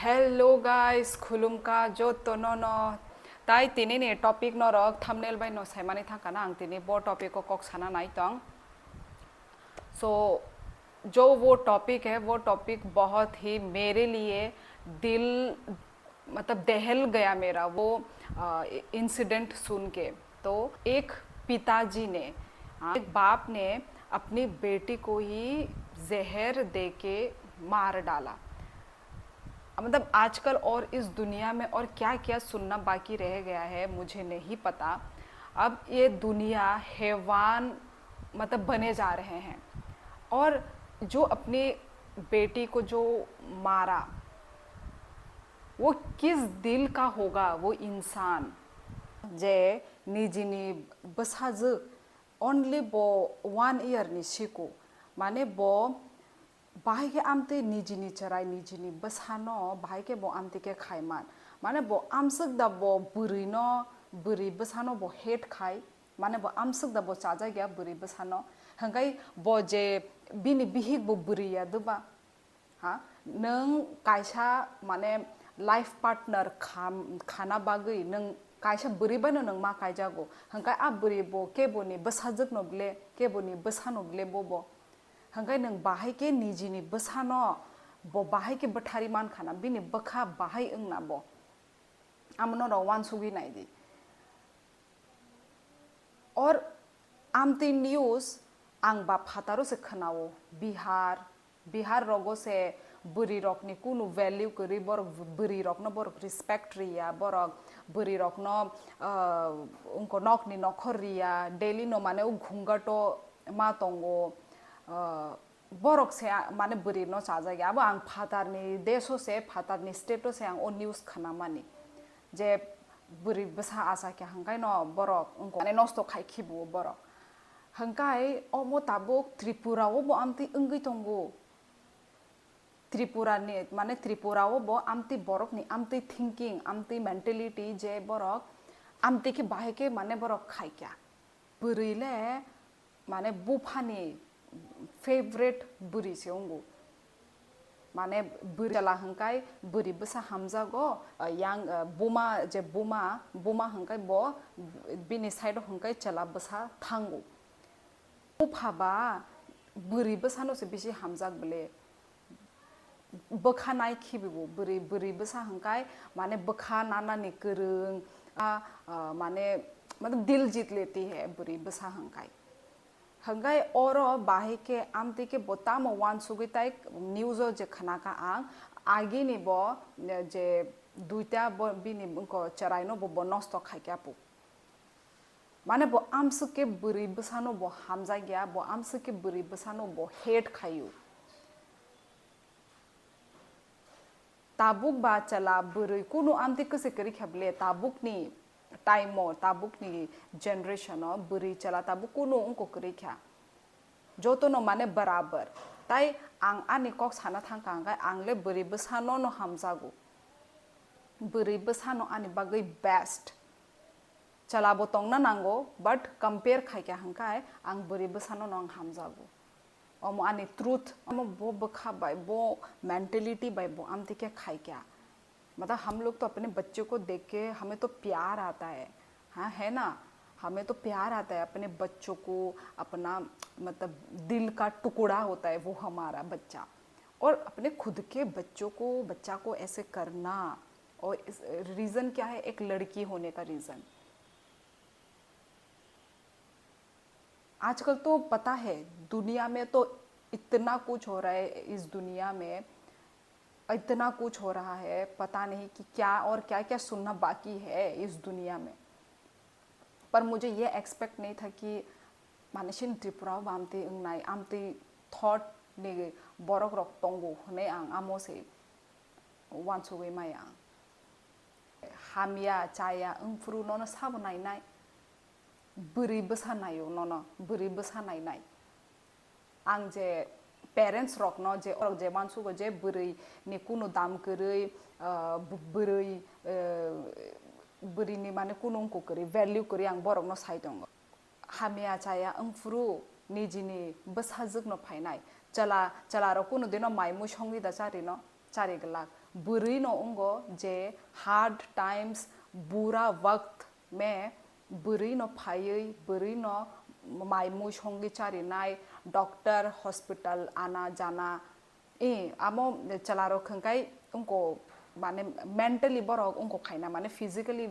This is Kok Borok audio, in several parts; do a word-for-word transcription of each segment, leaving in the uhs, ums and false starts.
Hello guys, khulumkha joto nono. Tai tini ni topic norok thumbnail bai no saimani thangkha na, ang tini bo topic o kok sana nai tong. So जो वो टॉपिक है, वो टॉपिक बहुत ही मेरे लिए दिल, मतलब, दहल गया मेरा वो, अ, इंसिडेंट सुन के। तो एक पिताजी ने, हाँ, एक बाप ने अपनी बेटी को ही जहर दे के मार डाला। मतलब, आजकल और इस दुनिया में और क्या क्या सुनना बाकी रह गया है, मुझे नहीं पता। अब ये दुनिया हैवान, मतलब, बने जा रहे हैं। और जो अपनी बेटी को जो मारा, वो किस दिल का होगा वो इंसान? Je nijini bwsajwk, only bo one year ni siku, mane bo bahai khe amtwi nijini chwrai, nijini bwsano bahai khe bo amtwi khe khaiman. Mane bo amswk da bo bwrwino, bwrwi bwsano bo hate khai, mane bo amswk da bo chajakya bwrwi bwsano. Hwnkhe bo je bini bihik bo bwrwi ya doba. Ha? Nwng kaisa, mane, life partner kham-, khana bagwi nwng kaisa bwrwi baino nwng ma kaijago. Hwnkhe a bwrwi bo keboni bwsajwkno ble, keboni bwsano ble bobo. Hwnkhe nwng bahai khe nijini bwsano bo bahai khe bwthari mankha na, bini bwkha bahai wngna bo. Amo norok uansugwi naidi. Or amtwi news ang ba phataro se khwnao, Bihar, Bihar rogo se bwrwi rokni kunu value kwrwi, borok bwrwi rokno borok respect riya, borok bwrwi rokno, ah, wngko nokni nokhor riya, daily no mane o ghungato ma tongo, ah, borok se a-, mane bwrwi no chajakya. Abo ang phatarni deso se, phatarni state o se ang o news khwnamani. Je bwrwi bwsa achakya hwnkhe no borok wngko mane nosto khai khibo borok. Hwnkhe omo tabuk Tripura o bo amtwi wngwi tongo. Tripura ni, mane Tripura o bo amtwi borok ni amtwi thinking, amtwi mentality je borok amtwi khe bahai khe mane borok khaikya. Bwrwi le mane buphani favorite bwrwi se wngo. Mane bwrwi chwla hwnkhe bwrwi bwsa hamjago, yang, buma je buma, buma hwnkhe bo bini side o hwnkhe chwla bwsa thango. Bupha ba bwrwi bwsano se bisi hamjak bwle. Bwkha nai khibibo bwrwi, bwrwi bwsa hwnkhe mane bwkha nanani kwrwng, a, a, mane, mane dil jit leti hai bwrwi bwsa hwnkhe. Hwnkhe oro bahai khe amtwi khe bo tamo uansugwi tai news o je khwnakha ang, agini bo je duita bo bini wngko chwraino bo, bo nosto khaikha pu. Mane bo amswk khe bwrwi bwsano bo hamjakya, bo amswk khe bwrwi bwsano bo hate khaio. Tabuk ba chwla bwrwi kunu amtwi kwswi kwrwi kha bwle, tabukni time o, tabukni generation o bwrwi chwla tabuk kunu wngko kwrwi kha. Jotono mane barabar. Tai ang ani kok sana thangkha hwnkhe ang le bwrwi bwsano no hamjago. Bwrwi bwsano ani bagwi best. Chwla bo tongna nango, but compare khaikha hwnkhe ang bwrwi bwsano no ang hamjago. Omo ani truth, omo bo bwkha bai, bo mentality bai bo amtwi khe khaikha. मतलब हम लोग तो अपने बच्चों को देख के हमें तो प्यार आता है, हाँ, है ना? हमें तो प्यार आता है अपने बच्चों को, अपना, मतलब, दिल का टुकड़ा होता है वो हमारा बच्चा। और अपने खुद के बच्चों को, बच्चा को ऐसे करना, और इस, रीज़न क्या है एक लड़की होने का रीज़न? आजकल तो पता है, दुनिया में तो इतना कुछ हो रहा है, इस दुनिया में इतना कुछ हो रहा है, पता नहीं कि क्या और क्या-क्या सुनना बाकी है इस दुनिया में। पर मुझे ये एक्सपेक्ट नहीं था कि माने chini Tripura o bo amtwi wngnai, amtwi thought ni borok rok tongo hwnwi ang amo se uansugwi maya. Hamya chaya wngphuru nono sabo nainai. Bwrwi bwsa naio nono, bwrwi bwsa nainai. Ang je parents rokno je, orok je uansugo je bwrwi ni kunu dam kwrwi, ah, bw-, bwrwi, eh, bwrwi ni mane kunu wngkuk kwrwi, value kwrwi ang borokno sai tongo. Hamya chaya wngphuru nijini bwsajwkno phainai. Chwla, chwlarok kunu dino mai mui songwi da charino, chari glak. Bwrwi no wngo je hard times, bura waqt me bwrwi no phaiwi, bwrwi no mai mui songwi charinai, doctor, hospital, ana jana, e, amo chwla rok hwnkhe wngko, mane, mentally borok wngko khaina, mane, physically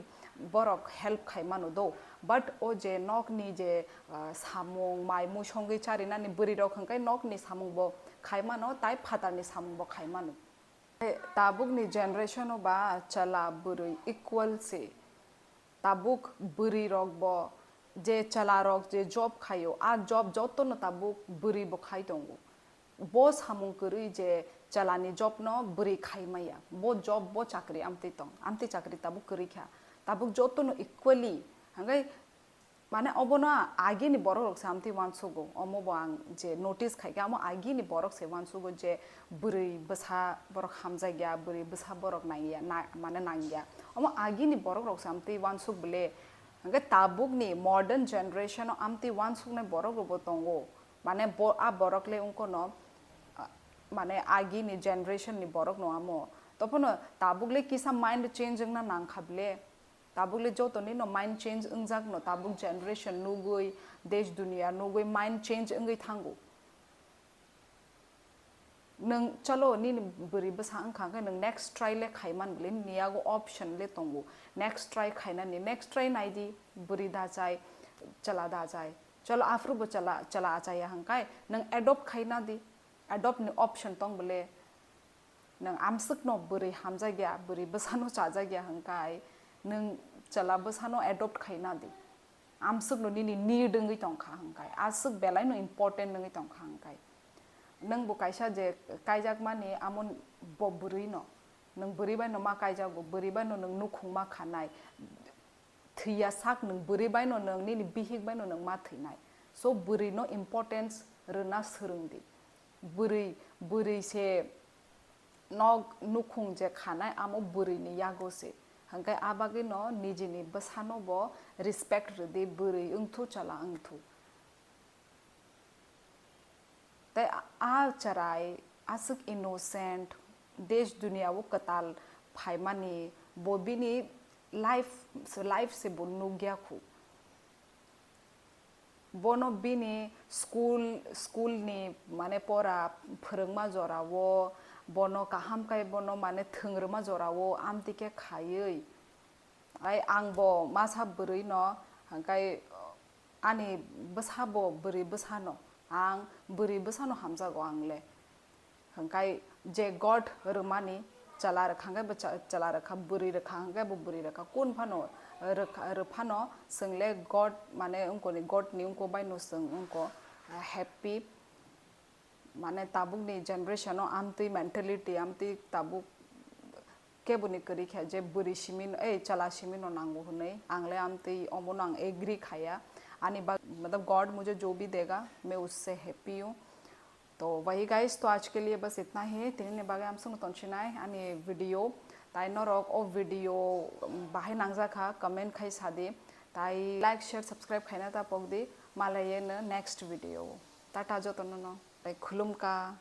borok help khaimano do, but o je nokni je, ah, samung, mai mui songwi charinani bwrwi rok hwnkhe nokni samung bo khaimano, tai phatarni samung bo khaimano. Tabukni generation o ba chwla bwrwi equal se. Tabuk bwrwi rok bo je chwla rok je job khaio, a job joto no tabuk bwrwi bo khai tongo. Bo samung kwrwi je chwla ni job no bwrwi khai maya, bo job, bo chakri amtwi tong, amtwi chakri tabuk kwrwi kha. Tabuk joto no equally, hwnkhe mane obono agini borok rok se amtwi uansugo, omo bo ang je notice khaikha, amo agini borok se uansugo je bwrwi bwsa borok hamjakya, bwrwi bwsa borok nangya, na-, mane nangya. Omo agini borok rok se amtwi uansuk bwle. Hwnkhe tabukni modern generation o amtwi uansuknai borok rok bo tongo. Mane bo, a borok le wngkhono, ah, mane agini generation ni borok no amo. Tophano tabuk le kisa mind change wngna nangkha bwle. Tabuk le joto ni no mind change wngjak no, tabuk generation nugwi, desh duniya nugwi mind change wngwi thango. Nwng chalo nini bwrwi bwsa wngkha hwnkhe nwng next try le khaiman bwle nini yago option le tongo. Next try khainani, next try naidi, bwrwi da chai, chwla da chai. Chalo aphuru bo chwla, chwla achaya hwnkhe nwng adopt khaina di, adopt ni option tong bwle. Nwng amswkno bwrwi hamjakya, bwrwi bwsano chajakya hwnkhe nwng chwla bwsano adopt khaina di. Amswkno nini need wngwi tongkha hwnkhe, aswk belaino important wngwi tongkha hwnkhe. Nwng bo kaisa je kaijakmani amo bo bwrwino, nwng bwrwi baino ma kaijago, bwrwi baino nwng nukhung ma khanai, thwiya sak nwng bwrwi baino nwng nini bihik baino nwng ma thwinai. So bwrwino importance rwna swrwng di. Bwrwi, bwrwi se nok nukhung je khanai amo bwrwini yago se. Hwnkhe a bagwino nijini bwsano bo respect rwdi, bwrwi wngthu chwla wngthu. Tei a, a chwrai aswk innocent, desh duniya o kwtal phaimani, bo bini life, life se bo nukya khu. Bono bini school, school ni mane pora phwrwngma jorao, bono kaham khe bono mane thwng rwma jorao amtwi khe khaiwi. Ai ang bo masa bwrwi no, hwnkhe ani bwsa bo bwrwi bwsa no, ang bwrwi bwsa no hamjago ang le. Hwnkhe je God rwmani chwla rwkha hwnkhe bo cha-, chwla rwkha, bwrwi rwkha hwnkhe bo bwrwi rwkha. Kun phano rwkha, rwphano chwng le God, mane wngkoni God ni wngko bai no chwng wngko, ah, happy. Mane tabuk ni generation o amtwi mentality, amtwi tabuk keboni kwrwi kha je bwrwi simi no, ei chwla simi no nango hwnwi. Ang le amtwi omo no ang agree khaya. Ani bag, matlab, God mujhe jo bhi dega, main usse happy hu. To wahi guys, to aaj ke liye bas itna hi. Tini ni bagwi amswk no tonchinai ani video. Tai norok o video, um, bahai nangjakha, comment khai sadi. Tai like, share, subscribe khaina ta pokdi. Malaiye no next video. Tata jotono no. Tai khulumkha.